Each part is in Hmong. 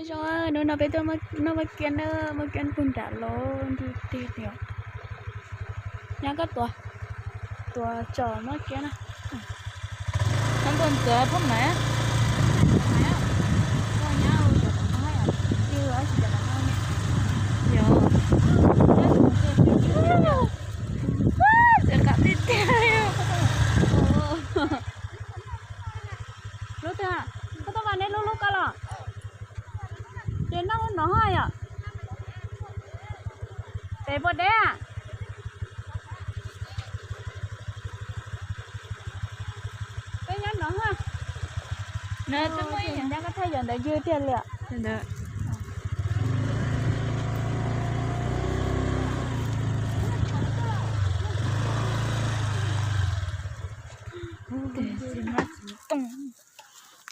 Zoo, hnub no peb tuaj noj maj kiab na, maj kiab puag nram lawm, ntuj tiag tiag. Nyab koj tuav, tuav tsom maj kiab na. Nyob ntuj ntxawm phob maiv. Yog, tseem qab tiag tiag li. Lub twg? Koj tuaj nqa neb lub lub koj los. Ces noj lub no hos yom. Pem puas deb? Peb nyob no hos. Nyab koj thaij yog ntawd ywg tiag li.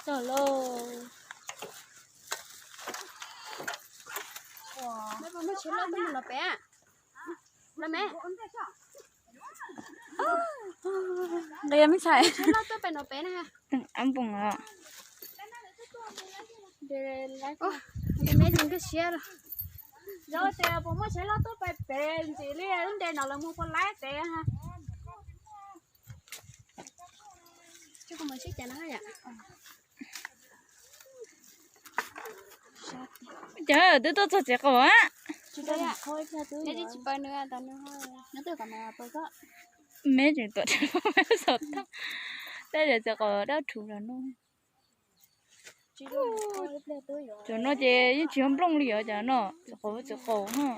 Txog lauj. Muab tsheb loj tuaj mus los pem. Los me. Nqia me ntxhais. Tsheb loj tuaj pem no pem na. Ab npoos os. Nqia me tsis nkag siab los. Yog tias puas muaj tsheb loj tuaj pem pem ntxiv li lub nte no lawv mus puas laib pem ha. Cas twb tuaj txog txiv qaub a. Me tseem tuam xov tooj, tab sis txiv qaub dab rhuv los no. Cov no ces yeej tsis yog nplooj li os, cov no txiv qaub, txiv qaub no.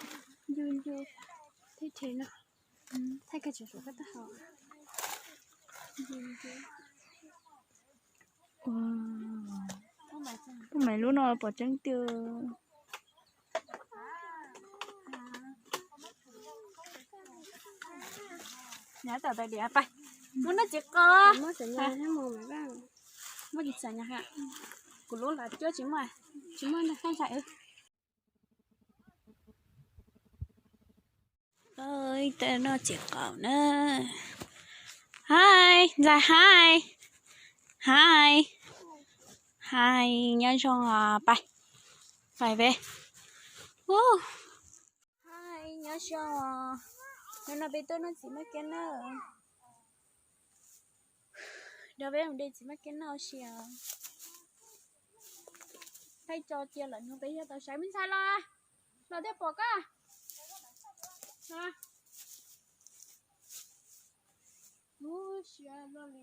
Poj maiv lub no pom tseeb tiag. Nyob tom tais diav pais, muab noj txiv qaub. Muab txiv txav nyo, kuv lub los cuab tsis muaj, tsis muaj ntxhais. Ib tug noj txiv qaub na. Hais ntxhais, hais, hais, hais, nyob zoo os, pais, pais peb. Hais nyob zoo os, hnub no peb tuaj noj txiv maj kiab na. Nrog peb mus de txiv maj kiab noj ua si os. Thaij tso cia lawm no peb yog tau saib me ntxhais los, los thiaj pom koj. Lub siab luaj li.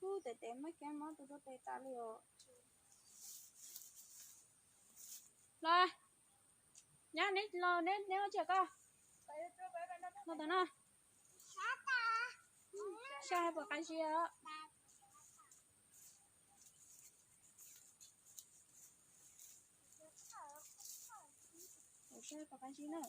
Ub, tes tes muab kiag mob tus rau tes tas li os. Los, nyab neb los neb, neb ua tsi koj? Los tom no. Saib hais puas qab zib os. Saib puas qab zib na.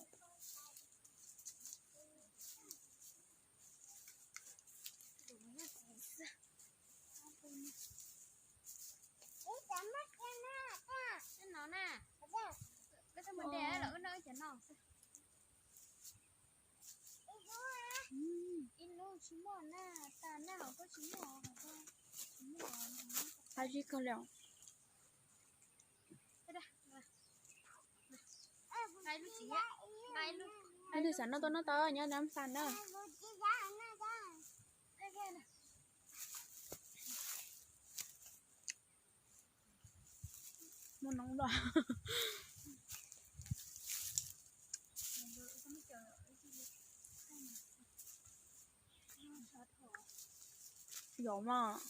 No na, koj txhob mus de lawm, wb noj cov no xwb. Ib lub tsis muaj na, tas na hauv koj tsis muaj, tsis muaj. Qab zib kawg li os. Ib tug xav noj tuaj noj tau, nyob nab xa na. Muaj noob los. Yov mas.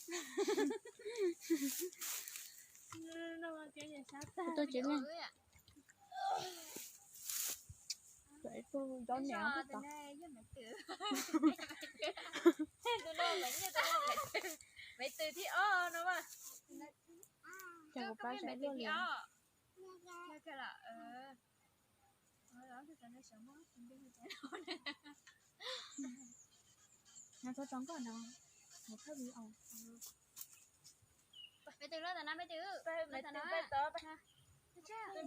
Tuaj tsev ne. Cov ib tug zaub niam no. Ces kuv pab saib luaj li. Nyob txog tso nkoj no, mus thawj vi os.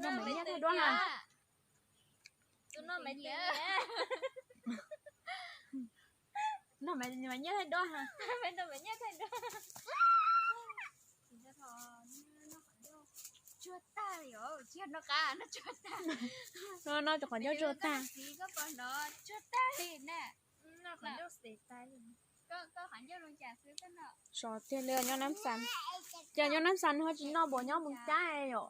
Noj maiv nyiaj thawj duab na. Tus noj maiv twg? Nyiaj thaij duab, nyiaj thaij duab. Tsuag tag li os, tsis yog noj qab, noj tsuag tag. No, no, qhov ncauj tsuag tag. Txiv, koj pom no, tsuag tag li na. Sov tiag li, nyob Nab Xas. Cas nyob Nab Xas ho tsis noj npaum nyob Moos Cab yom?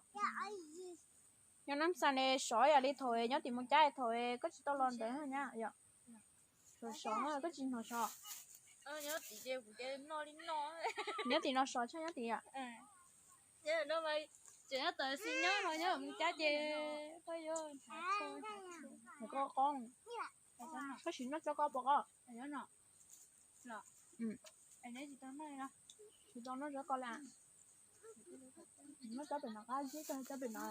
Nyob Nab Xas ne sov yam li thaum nyob tim Moos Cab thaum koj tsis tau los ntawd na yom. Sov sov, koj tsis hnov sov. Nyob tim no sov tshaj nyob tim yom. Tseem nyob tawm xi nyob no, nyob Moos Cab ces koj yuav hnov, koj qoob. Koj sim noj tsob koj pom koj. Tsis tau noj tsob koj li. Noj tsob pem no, qab zib tsob pem no.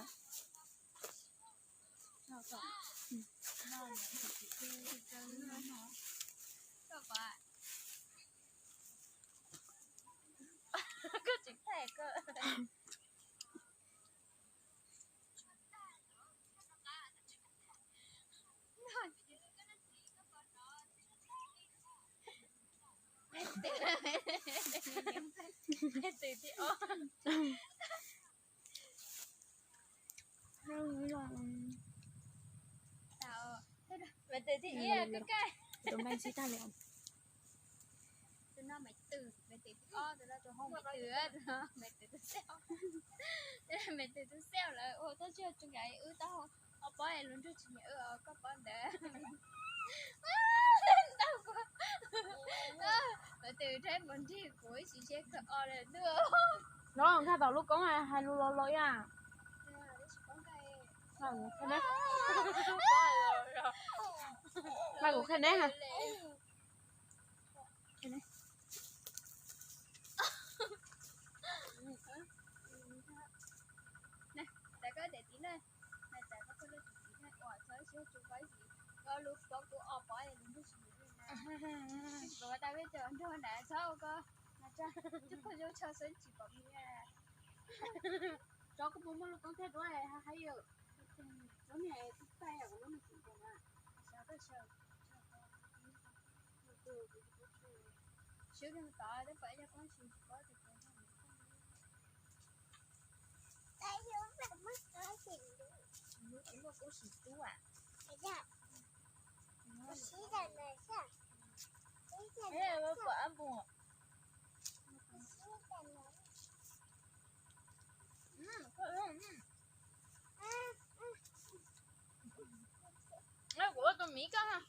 Koj tsis thaij koj. Maiv Twm thib ib, koj kaj. Tus no Maiv Twm, Maiv Twm thib ob, tus no tus hau Maiv Twm, tus no Maiv Twm tus xauj. Maiv Twm tus xauj lawm, ua tab tsis tso nkav wb taub hau, ob pob es lub nruj tsis nyiam wb os, koj pob ntawd. Ntau kuv, Maiv Twm rhaib mus nrig kuv ib sim seb kawg o lawm ntuj. No nkag tom lub koob hais lus los los ib. Mas kuv qhia neb ha. Txav koj daim tiv na, txav koj phooj ywg tus tiv na, uas txhob ib tsis tso pob ib sim, koj lub pob kuv ob pob es lub ntuj tsis nyiam na. Tsis pom tas peb cov nrog nram txhob ua koj, mas tso, coj phooj ywg tso xwb tsis pom me. Tso koj puas muaj lub koob thaij duab hais yom. Lub niag tub thaij yom, lub niag tub thaij na. Swb kiag mus tod, tej pom ib co koob tsis tsis paub tias koob tsis tub a. Pom ab mus. Kuv ua tus miv koj.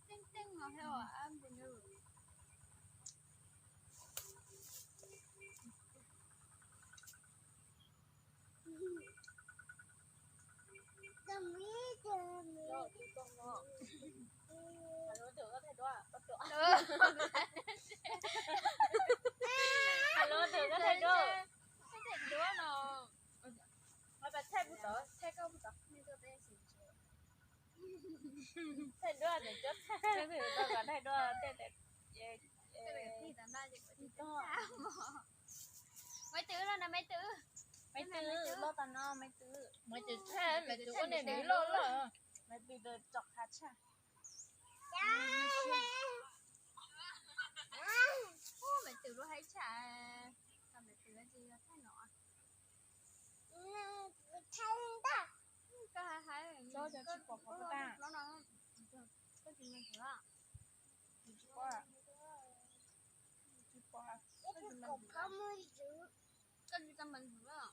Teeb teeb no thiab ab npus nws. Thaij duab, thaij duab, thaij duab. Maiv Twm los na, Maiv Twm. Maiv Twm los tas no, Maiv Twm. Maiv Twm thaij, Maiv Twm ua niam nws loj loj. Maiv Twm tsom qab tshaj. Maiv Twm lub haib tshaj. Maiv Twm tsis yog thaij no. Koj hais hais, koj tsis pom qhov kuv tag. Koj tsis pom, tsis pom. Koj tsis tau npees hwv.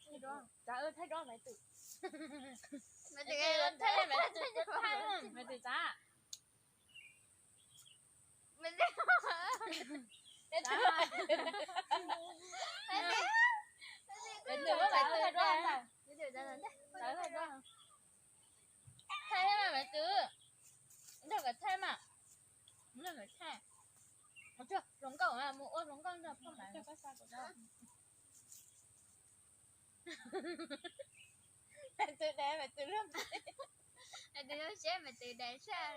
Thaij duab, thaij duab Maiv Twm. Maiv Twm, thaij Maiv Twm, thaij Maiv Twm tsav. Thaij mas Maiv Twm, nrog nkawd thaij mas, nrog nkawd thaij. Hluas nkauj mas mus ua hluas nkauj nrog phauj mas. Maiv Twm, Maiv Twm lub, Maiv Twm lub Seb mas tus dais sab.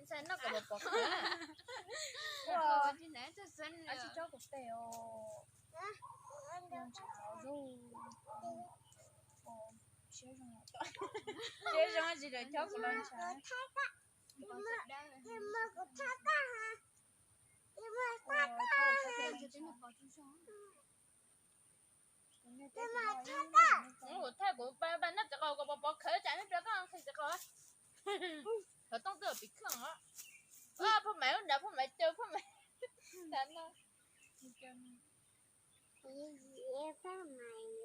Ntxhais noj kom pom pom qhawv. Tsis tsob kuv tes os. Ntshav zuj. Siab zoo tsis tau chob kuv los ntshav. Kuv thaij kuv pab noj txiv qaub kom pom pom qhawv tsam neb pab koj nqhis txiv qaub. Qhov tooj twb pim khwj os. Phauj Maiv lub nrad, Phauj Maiv caw Phauj Maiv. Phauj Maiv,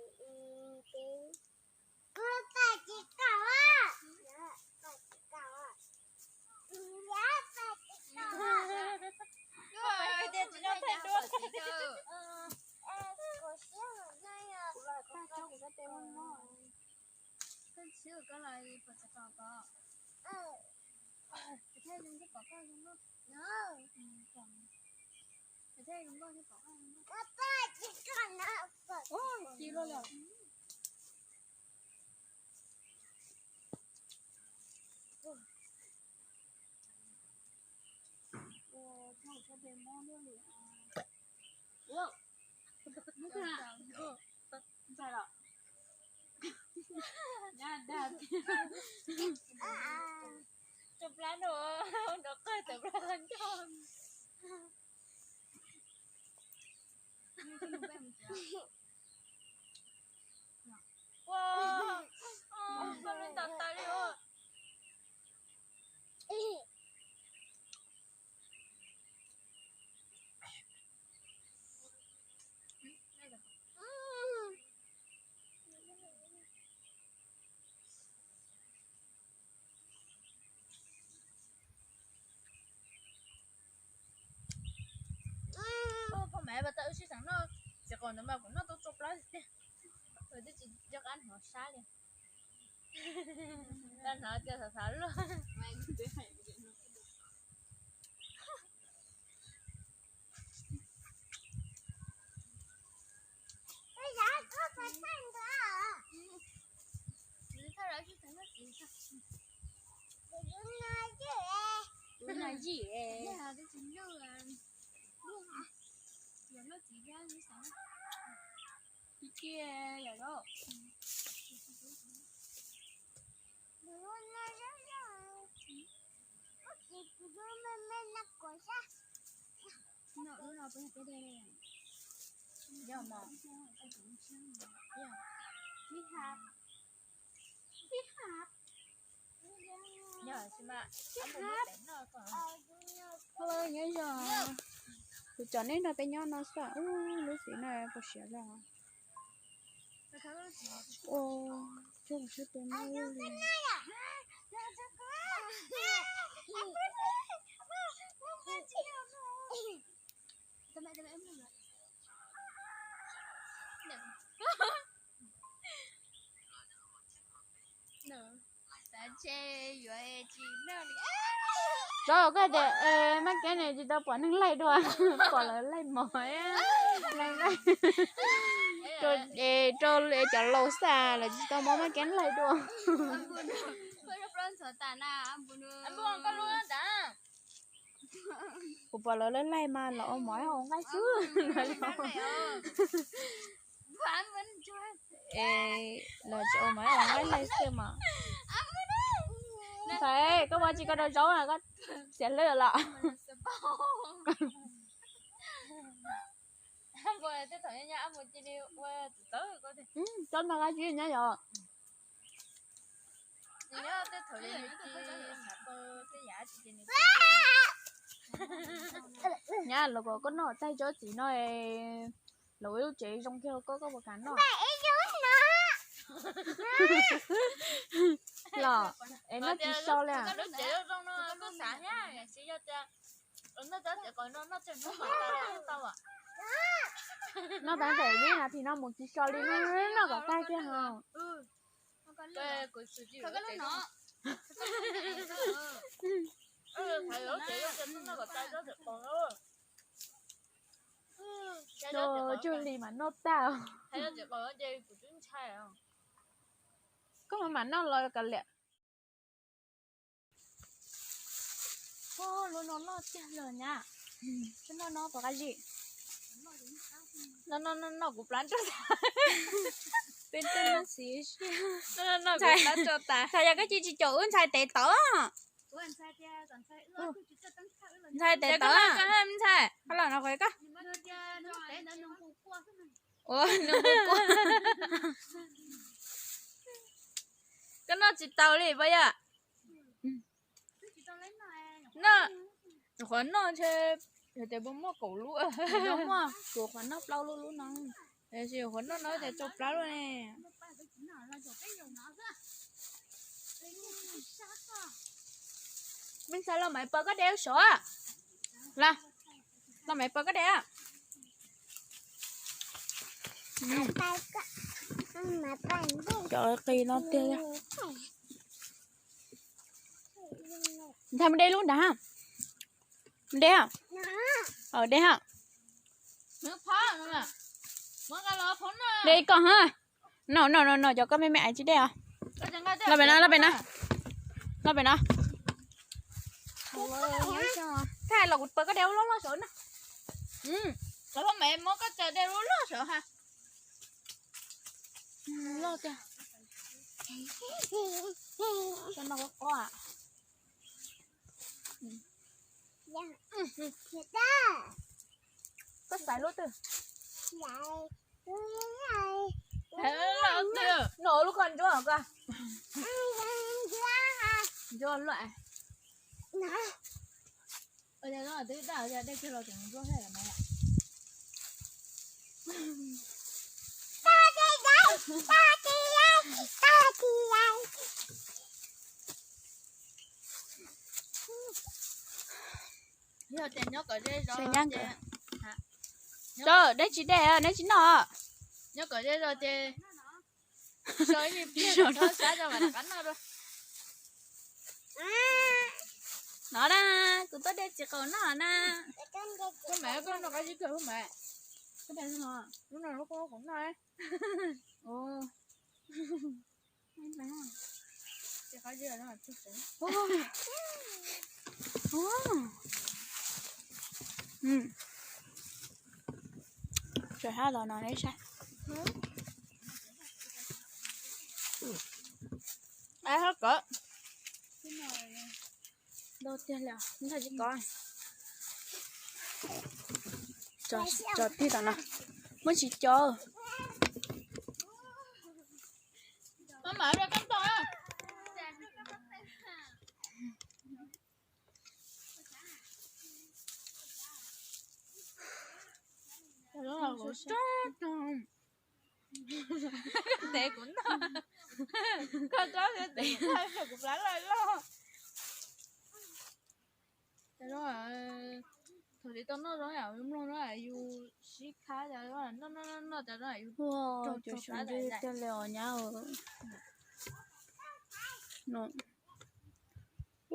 kuv pab tsis tau, pab tsis tau. Tias tsis tau thaij duab. Koj siab koj los pom txiv qaub ko. Kuv thaij zoo koj pom koj zoo nkauj. Kuv thaij zoo nkauj thiab pom koj zoo nkauj. Ci loj lawm. Ua thaij tshaj tes mob luaj li. Ntxhais los, nyab dag tias, tso plab no, nrov qawg tawm plab qhov ncauj. Ua, koj lub ntas tas li os. Phauj Maiv, pas tau wb sib xeem noj txiv qaub ntawd mas kuv noj tau tsau plab tiag. Twb tsis nco qab hnov sab li. Tau hnov tias xav xav luaj. Kuv no yim, yog lub txiv thiab xav, tib kiag yom. Lub no peb peb de, yog mas, yog, yog mas, hello, nyob zoo. Kuv cov neb nrog peb nyob no xwb. Ub, lub txiv no puas siav zog. Ua, cog sib tua noj li. Tov koj tias Mab Keeb ne tsis tau pom neeg laig dua, pom lawv laig mov, rau cov laus xwb lawv tsis tau muab Mab Keeb laig dua. Kuv pom lawv laig laig mas los ua mov ua nqaij xwb. Es los tsis ua mov ua nqaij laig xwb mas. Ntxhais, koj ua tsis koj rau zaub na, koj xiam hlwb los. Txhob noj qab zib nyob yom. Nyab los kom koj noj taig tsob txiv no, los ua lub tsev zoo kiag koj, koj puas kam noj? Los es noj tsis so li. Noj tas ntawm vib nas this no mus tsis so li, noj kom tag kiag ho. Tsw hli mas noj tag. Koj mam mam noj los kav liam. Lub no loj tiag lawm nyab. Noj noj noj kuv plab nroj tas. Peb tej noj xis. Noj kuv plab nroj tas. Txhais yog koj cia tsis caum wb ntxhais tes tod. Ntxhais tes tod. Ntxhais, koj los no kuv koj. Ua nws hu kuv. Koj noj tsis tau li pob yog. Noj, qhov noj ntshe yog tias puas muaj kaum lub. Muaj, kuv qhov noj plaub lub lub no. Tiam sis qhov noj no tias tsau plab luaj ne. Me ntxhais los mam paws koj de saud. Los, los mam paws koj de. Cov qis no tiag. Ntxhais mus de lub nrad ha. Mus de ha. De ha. De koj ha. No no no no, cov koj me me ais tsis de os. Los pem no, los pem no. Los pem no. Thaij los kuv paws koj de ua loj loj saud na. Cov phooj ywg, muab koj cov de ua loj saud ha. Loj tiag. Cov no qab qab. Koj xaiv lub twg? Noj lub koj ntsuab koj. Ntsuab luaj. Nyob kom ze zos, neb tsis de, neb tsis noj. Nyob kom ze zos ces so ib me pliag rau sab rau mam rov qab noj dua. No na, kuv tuaj de txiv qaub noj na. Koj mam, koj noj qab zib kawg, koj mam. Koj de no, lub no lub koj kuv noj. Tseem hab los no neb saib. Ab, hab kov. Ntau tiag li, ntau tsis kov. Tso tig tom no, muab tsis cov. Ntev kuv noj. Koj tsob ntev kuv noj, kuv plab loj loj. Thaum tsis tau noj zoo yam yus mloog no yus sib khab, noj noj noj noj tas zoo yus raug raug plab tiag li os nyab.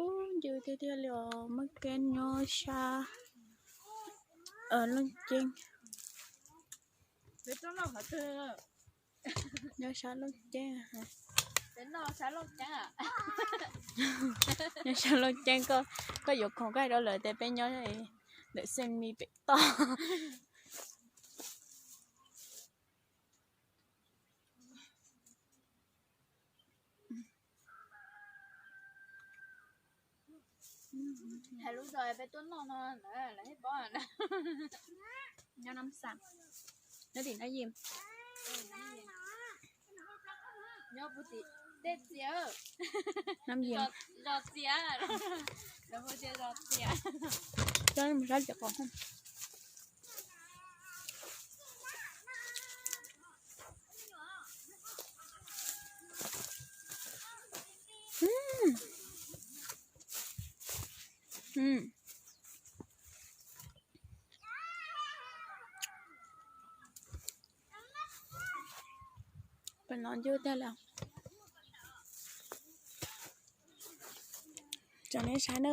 Ub, ncw tiag tiag li os, muaj kev nyob sab Looj Ceeb. Nyob sab Looj Ceeb, nyob sab Looj Ceeb, koj yuav khoom koj hais rau lawv tias peb nyob ntawm Xeem Mis pem toj. Hais lub zos peb tuaj noj no lawv yeej paub na. Nyob Nam Xas, nyob tim Nam Yim. Nyob puag tim tej txias, Nam Yim, zos txias, lawv hu tias zos txias. Coj mus saib cov qos. Pem no ncw tiag li. Tsom nej saib na.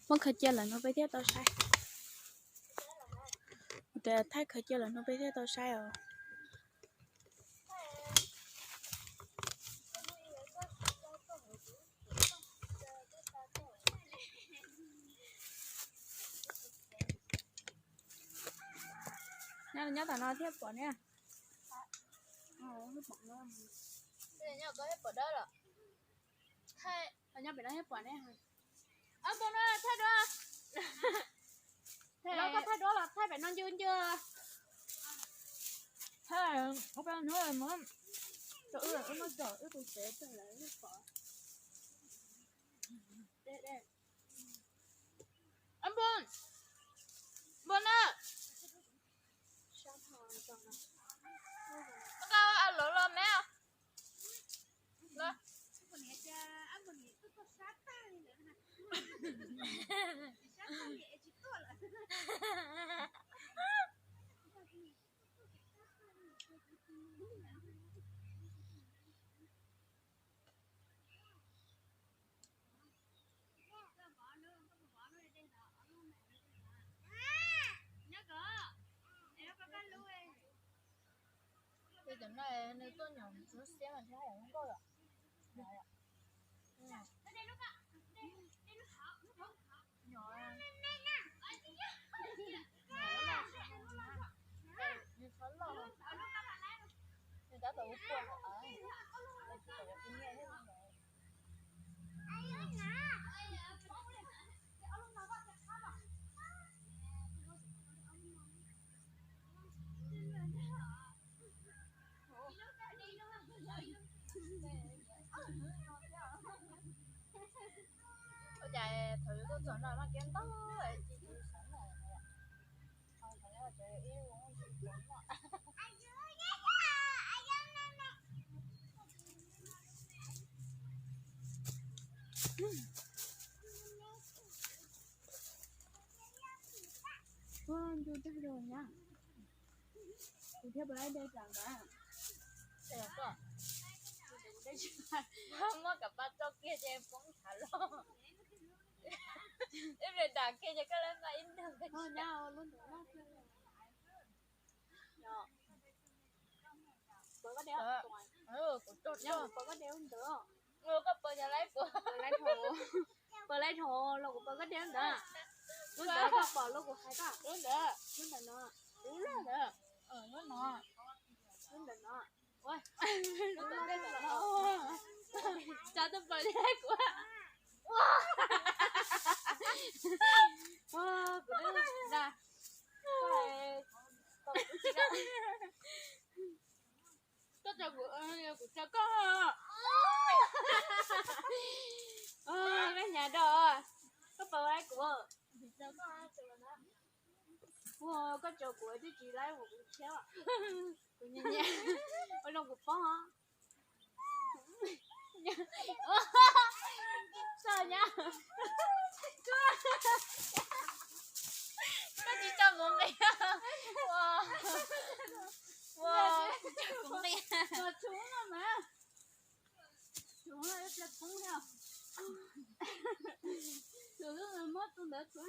Muab khaws cia lawm no peb thiaj tau saib. Ua cas thaij khaws cia lawm no peb thiaj tau saib os. Nyob, nyob tom no thiaj pom ne. Nyob pem no thiaj pom ne. Ob npua no thaij duab. Thaij, koj thaij duab los thaij pem no ncw ncw. Thaij, ua pa hnub mus, tso wb, wb muab tso wb tus tsev tag lawm wb pom. Npua, npua na. Koj a lov los me. Ces cov no nws tuaj nyom tsuv xiab mas thiab hais nkauj yom. Nyom, nws txhob loj, nws tab tom ua pua hauv av, tsis tau ua pua nyiaj thiab. Ua cas thaum yus tuaj txog no mas kiag ntau es ci tus xav no. Ua ntu tag zog na. Kuv thiaj pab de tsam ntawd. Muab kav pab tso kiag ces poob tshav los. Ib pliag dam kiag ces koj lab nqa ib nrag. Kuv tso, kuv tso. Koj paws cov laib puas? Paws laib dhau los kuv paws koj de ntawd. Lub ntawd koj pom los kuv hais koj. Lub ntawd, lub ntawd no. Lub ntawd, lub ntawd no. Tsa tuaj paws thiab kuv. Kuv twb na. Koj tsa kuv, kuv tsa koj. Koj hnyav dog, koj paws laib kuv. Ua koj tsa kuv twb tsis laib kuv thiab. Kuv nyiam nyiam, ua zoo kuv poob. Tso nyab. Koj tsis tso kuv nqi. Ua, tsis tso kuv nqi. Tsuv no mas, tsuv no ib pliag poob thiab. Tsuv muab tus ntawd tsuv.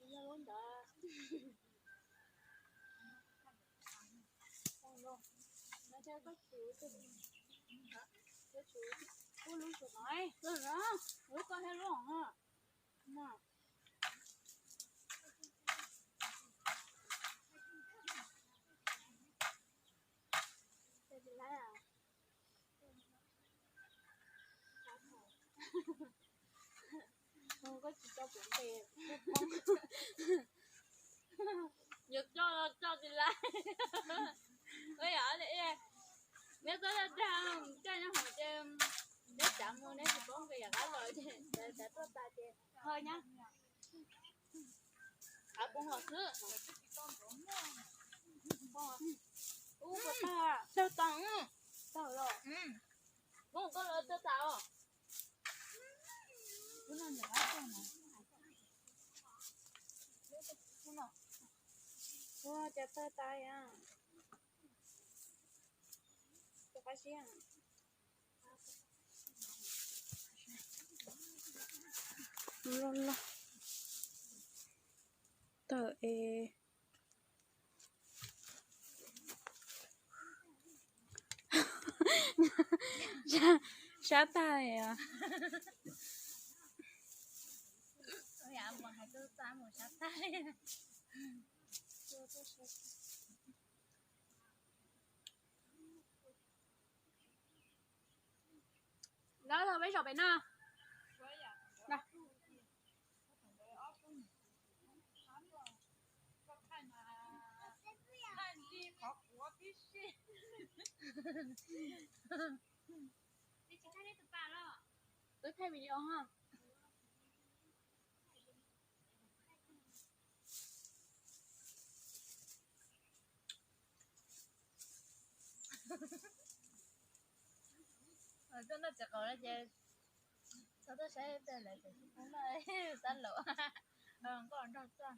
Yog lub ntawd. Lub koj thiab lub no. Koj tsis tso kuv nqi. Yog tso los tso tsis laib. Neb txhob dag, coj nyob hauv ces neb tsav mus neb tsis paub nqis yam qab los ces tsav tuaj tas ces ho nyob. Av poob los xwb. Ub, tawg tas, tawg los, koj los tawg tas os. Ua cas tawg tas a? Loj loj. Tawg es. Sab tag li os. Lawv los peb zaum pem no. Twb thaij video ha. Tuaj noj txiv qaub no ces txhob tuaj saib tej lawv tseem sib poob noj, tab laus nkauj nraug tuaj.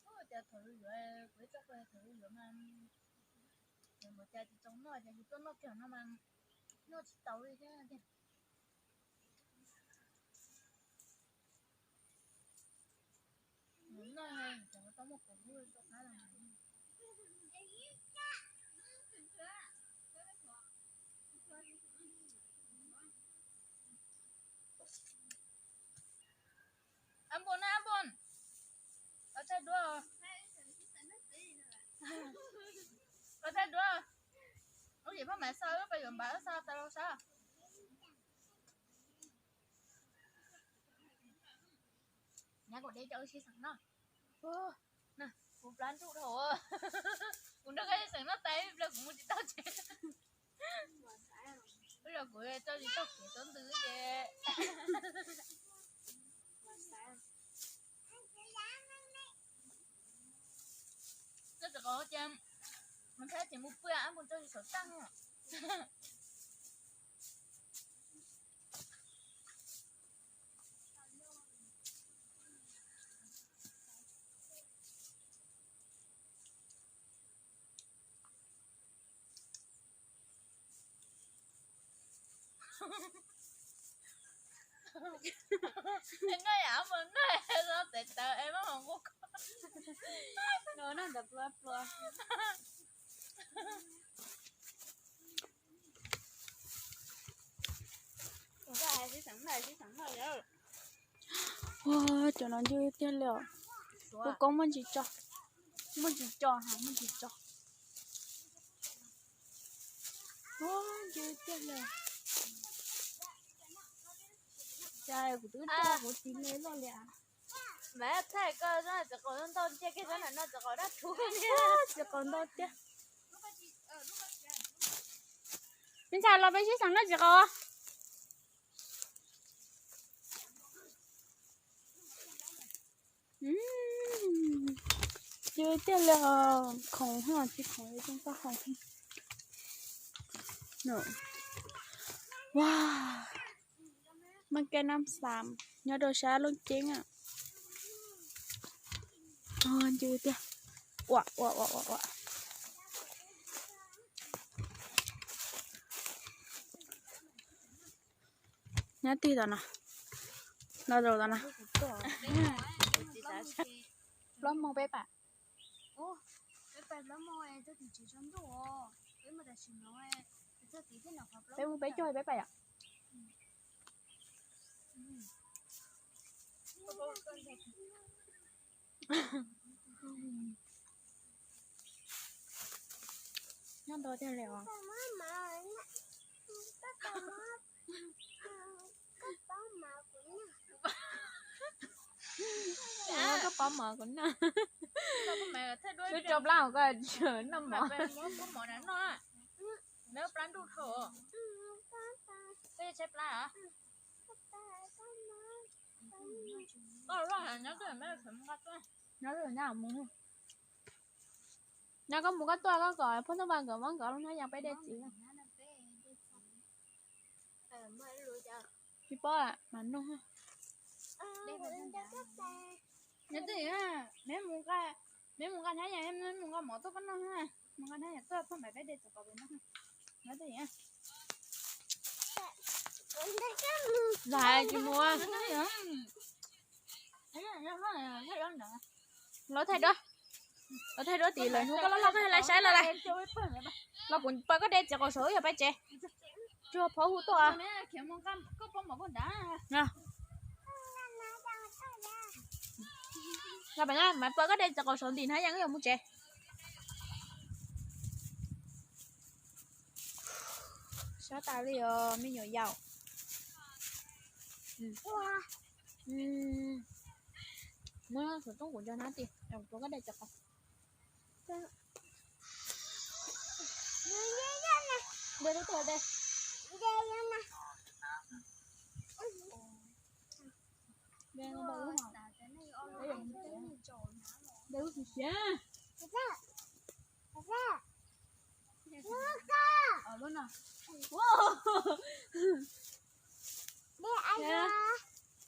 Ua cas thaum lub yuav, kuv ib txoj koj thaum lub yuav mas, mus cas tsis txaus noj ces yus tuaj noj kiag no mas noj tsis taus li thiab tiag. Mus noj tseem tau muaj quav hub rau qab los. Ab Npun na, Ab Npun, los thaij duab, los thaij duab. Ub, yim pab mas xav wb pab yuav npav xav tas los sab. Nyab kuv deb coj wb sib xeem noj. Kuv plab ntuj dhau. Kuv nrog koj sib xeem noj tas ib pliag kuv mus tsis tau tsev. Ua rau kuv tso tsis tau kev tuav ntws ces. Noj txiv qaub ces, mus thaij ces mus pw, ab mus tso tsis tau tag. Noj yam mus noj los txawv txawv es maj mam nqus koj. No noj ntawd plua plua. Ua, cov no ncw tiag li os. Kuv koob muaj ntsis tso, muaj ntsis tso, muaj ntsis tso. Ua, ncw tiag li. Cas kuv twb tso kuv txiv me loj li. Mas thaij koj txiv qaub ntau tiag, koj txiv qaub dab tshua, txiv qaub ntau tiag. Peb ntxhais los peb sib xeem noj txiv qaub. Ncw tiag li os, khoom tsis khoom li, tsis khoom. Ua, maj kab nab xam nyob rau sab Looj Ceeb. Ncw tiag. Ua ua ua ua ua. Nyob twg tom no? Los zaum tom no. Plaub moos peb pam. Peb mus peb caug peb pam yom. Nyob ntau tiag li os. Koj pab mov kuv noj. Wb rau plab hauv ko noj mov. Nyob koj mus koj tuaj koj kom phob tub npaj nkawd muab nkawd lub hnab yas peb de txiv. Tsis paub mam nug. Nyob twj ywm, neb mus nqa hnab yas, neb mus nqa mov tuaj koj noj, mus nqa hnab yas tuaj phob mam peb de txiv kom peb noj. Nyob twj ywm. Zais tsis mus. Los thaij duab, los thaij duab tim lawv hnub koj loj loj koj laj saib los lais. Los kuv pab koj de txiv qaum saud yog pab tsev. Tsuag phob hu tuaj. Los pab koj de txiv qaum saud ntim hnab yas koj yuav mus tsev. Sab tas li os me nyuam yaus. Muab xov tooj kuv nrog hnab ti, kuv tuav koj de cov qos.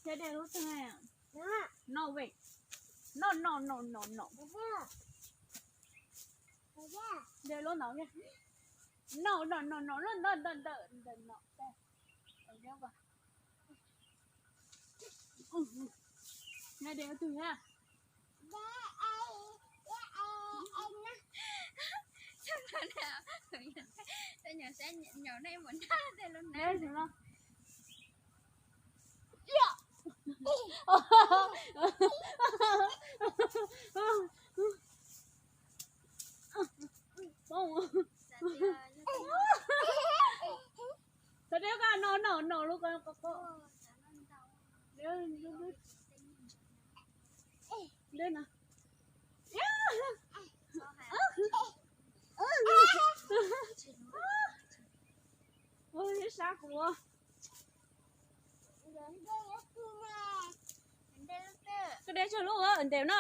Thiab de lub twg? No way. No, no, no, no, no. De lub no. No, no, no, no, no, no, no, no, no. Nyob de lub twg na? Txawm deb ko no no no lub ko ko ko. Deb no. Ua ib sab kuv. Koj de tsawg lub ntev na?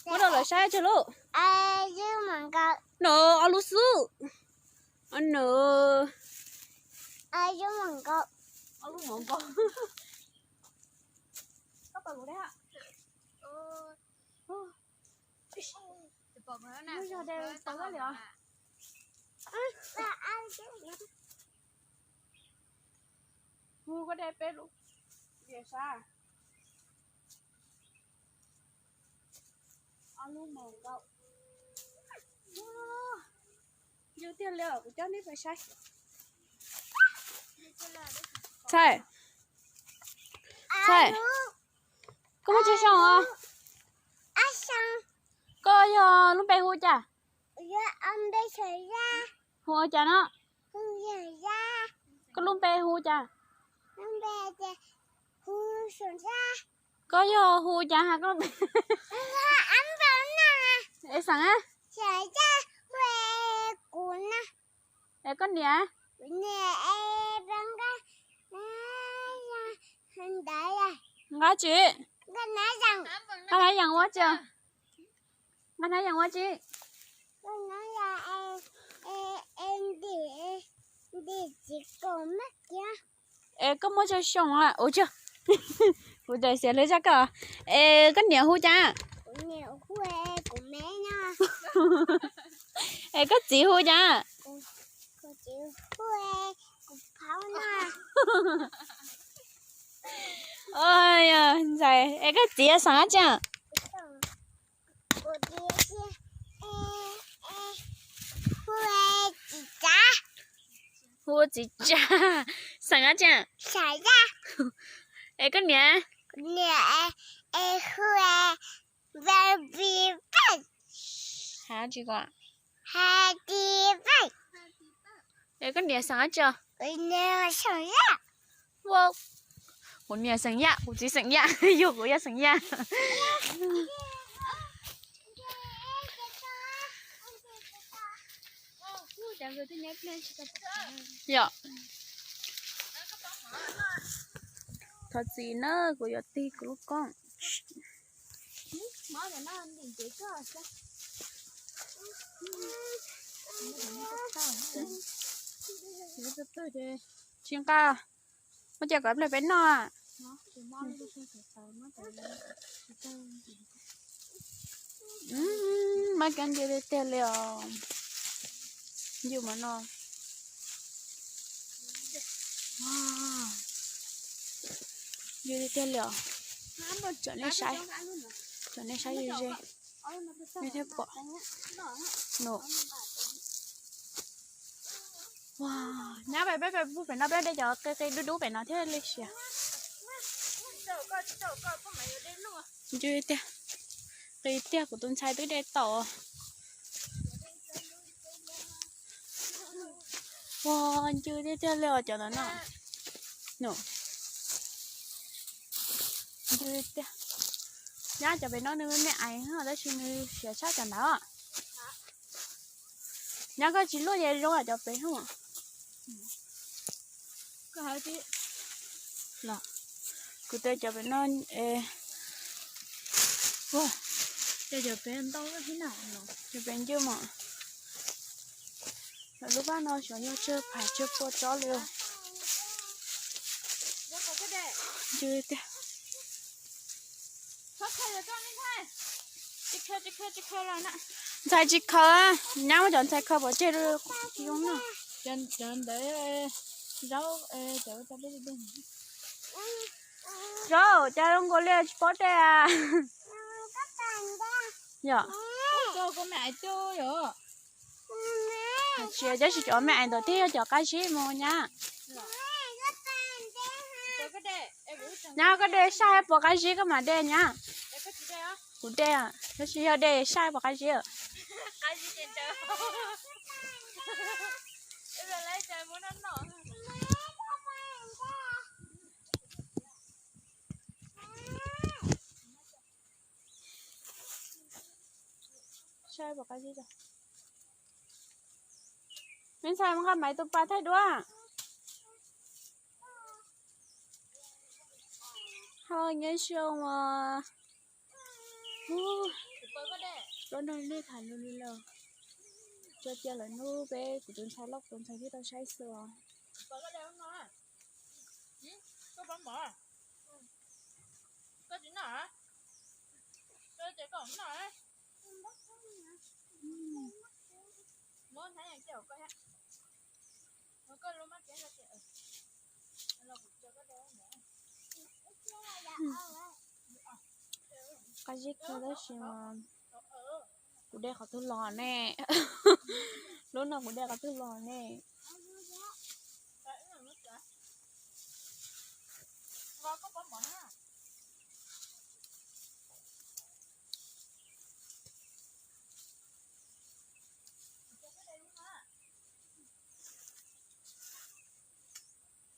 Muab rau lawv saib tsawg lub. No ob lub xwb. No. Ob lub mov nkaus. Hu koj de peb lub. Ob lub mov nkaus. Yus tiag li os, kuv coj nej pais saib. Txhais, Txhais, koj muaj tsawg xyoo os? Koj yog lub npe hu cas? Hu ua cas no? Koj lub npe hu cas? Koj yog hu cas hais koj lub npe? Es xeem a? Es koj niam? Nqa tsi? Nqa hnab yees ua tsi? Nqa hnab yees ua tsi? Es koj muaj tsawg xyoo a? Ua tsaug, kuv tawm xiav lawv zaj koj. Es koj niam hu cas? Es koj txiv hu cas? Ntxhais, es koj txiv xeem dab tsi? Hu ua Txiv Tsav. Xeem dab tsi? Es koj niam? Es koj niam xeem dab tsi? Kuv niam xeem Yaj, kuv txiv xeem Yaj, yog kuv yog xeem Yaj. Yom. Thov txim na, kuv yuav tig kuv lub koob. Tsis nqa, muab cia kom ib pliag peb noj. Mab kab ncw tiag tiag li os. Ncw mas no. Ncw tiag tiag li os. Cov nej saib, cov nej saib ze ze, nej thiaj pom. Nyab, peb pem no peb de cov qi qi dub dub pem no thiaj li siav. Ncw tiag, qi tiag, kuv tus ntxhais twb de tau. Ua, ncw tiag tiag li os cov ntawd no. Ncw tiag. Nyab, cov pem no nws me aiv tab sis nws siav tshaj cov ntawd. Nyab, koj tsis luaj ces zoo cov pem no. Kuv tes cov pem no, cov pem ncw mas, lawv lub vaj no xyov yog tsawg phav tsawg pua tsob li. Ncw tiag. Ntxhais tsis khaws, nyab muab cov ntxhais khaws pov tseg zoo no. Zaub, cas zoo nkaus li tsis paub dej a? Yom. Tab sis cov me aiv ntawd twb yog cov qab zib mus nyab. Nyab, koj de saib puas qab zib koj mam de nyab. Kuv de, tab sis yog de saib puas qab zib. Saib puas qab zib. Me ntxhais, mus nqa maiv tus pas thaij duab. Ho nyob zoo os. Lub no nej tham lus li lawm. Tso cia lawm hnub peb kuv tus ntxhais loj kuv tus ntxhais thiaj tau saib xwb os. Qab zib kawg tab sis mas kuv de qhov twg los ne? Lub no kuv de qhov twg los ne?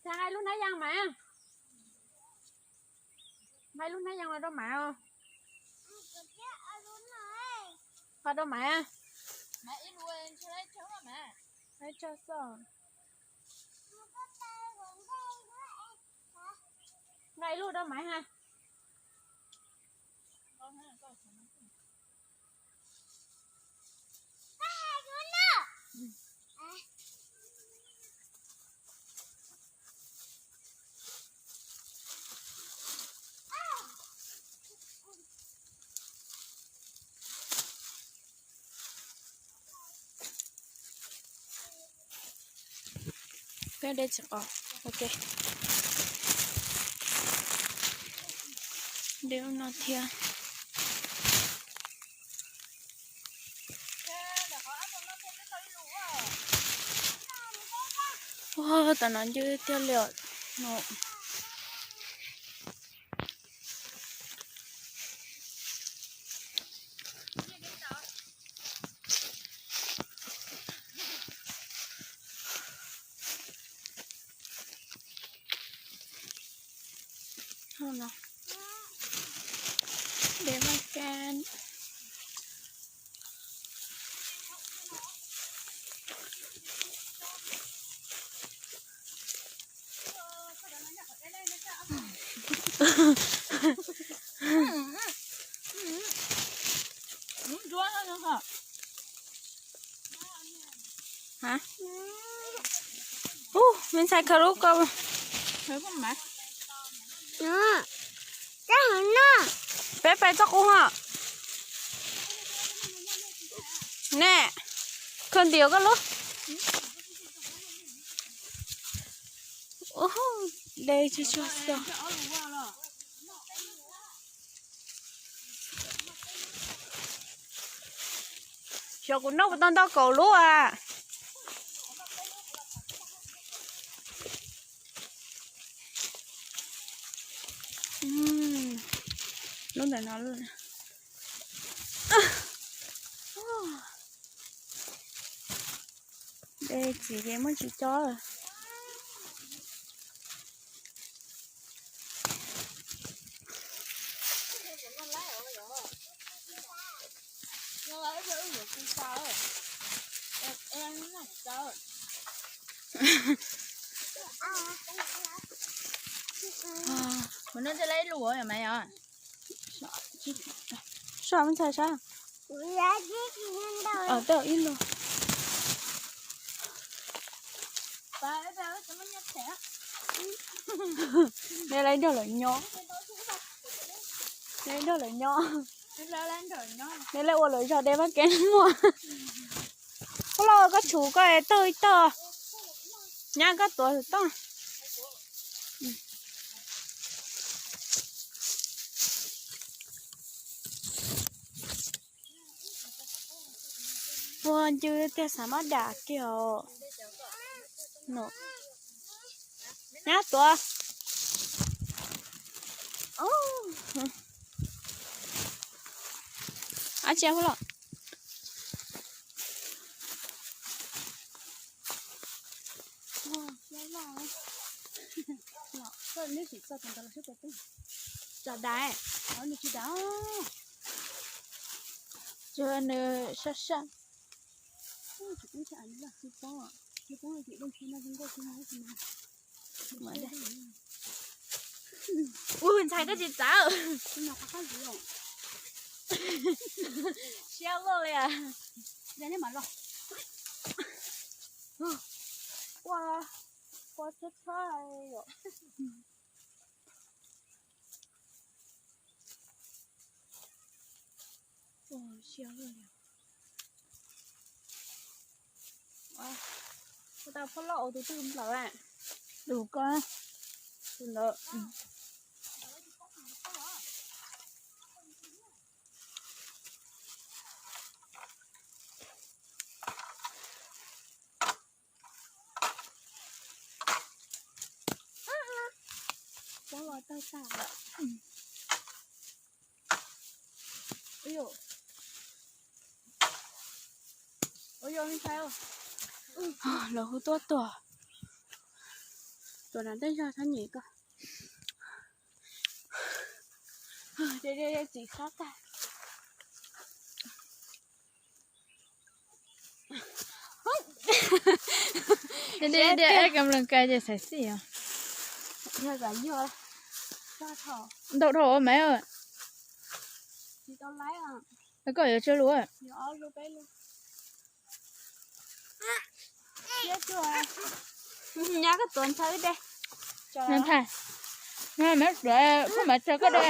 Nqa lub hnab yas mas. Nqa lub hnab yas los rau mas. Qhov rau mas. Nqa ib lub rau mas ha. Peb de tsis qos. Ok. De ub no thiab. Ua, tam no ncw tiag li os. Ua no, de vaj kab. Ub, me ntxhais khaws lub ko. Peb pais txoj qub ho. Ne, khaws ntim koj lub. Dej tsuag tsuag xwb. Xyov kuv noj puas tau ntau kaum lub a. Lub ntawm no. Dej txiv ces muaj tsis cob. Mas nej thiaj li ib lub yom mas yom. Soj me ntxhais sab. Tej ib lub. Nej lawv nrog lawv nyob. Nej nrog lawv nyob. Nej lawv ua lawv zog dej vaj kev muag. Koj los koj tshuv koj tawg ib tawg. Nyab koj tuav toj. Ua ncw tiag xav mab dam kiag os. Nyab tuav. Ab tsi hu los. Tso dais, nws tsis dais. Tsuas nws sab sab. Ua ntxhais koj tsis txav. Siab loj li as. Ua, ua txhob txhob. Ua tau phoj loj ua tus twg nplawm. Tus ko, tus ntawd. Poob los tawg tag lawm. Lawv hu tuaj tuag. Tuaj na tej zog txhob nyem koj. Txiv sab tag. Eb kam lees kais ces xaiv xij os. Ntau dhau ua maiv. Koj yuav tsawg lus? Nyab koj tuav ntshaw de. Nthais, phoj mav tsawg koj de.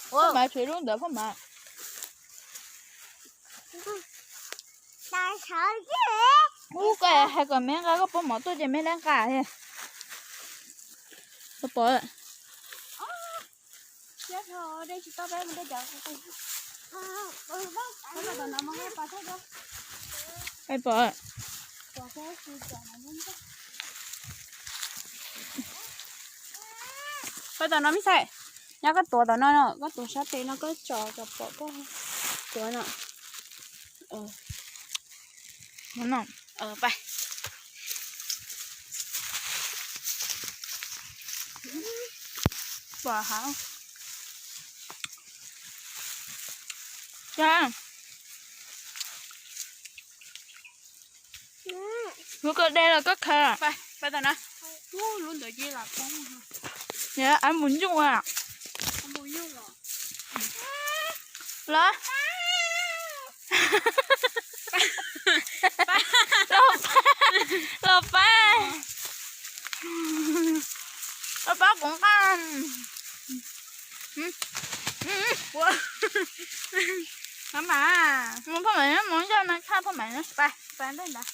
Phoj mav tshuav lub ntawd phoj mav. Ub, koj hais kom me nqa koj pob mov tuaj ces me nqa nqa. Pom. Pom. Pab tom no me ntxhais, nyob koj tuav tom no, koj tuav sab tes no koj tso kom pom koj tuav no. Pab. Pom hauv. Lub koj de los koj khaws. Pab tom no. Lub ntawd ces lam poob. Av mus nyuj a. Los. Los Maj mam, mus phoj maim, mus nrog nws tshaj phoj maim na. Pais, pais ntej ntawd.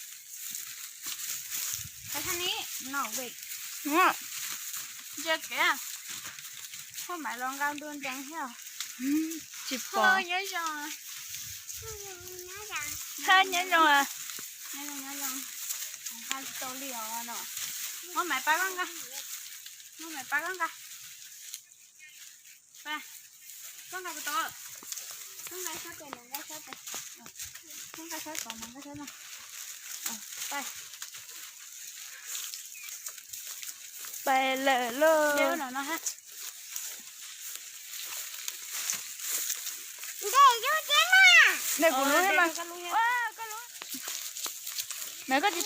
Pais thaj ni, no wait. Ntsia kev, phoj maim los nqa ntua ntees thiab. Tsis pom. Nyob zoo. Nyob zoo. Nyob zoo, nyob zoo. Nqa tsis tau li os no. Muab maim pab koj nqa. Muab maim pab koj nqa. Koj nqa puas tau? Koj nqa sab tes, nqa sab tes. Koj nqa sab tod, nqa sab no. Pais lawm lauj. Ntes kuv lub thiab mas. Mas koj tsis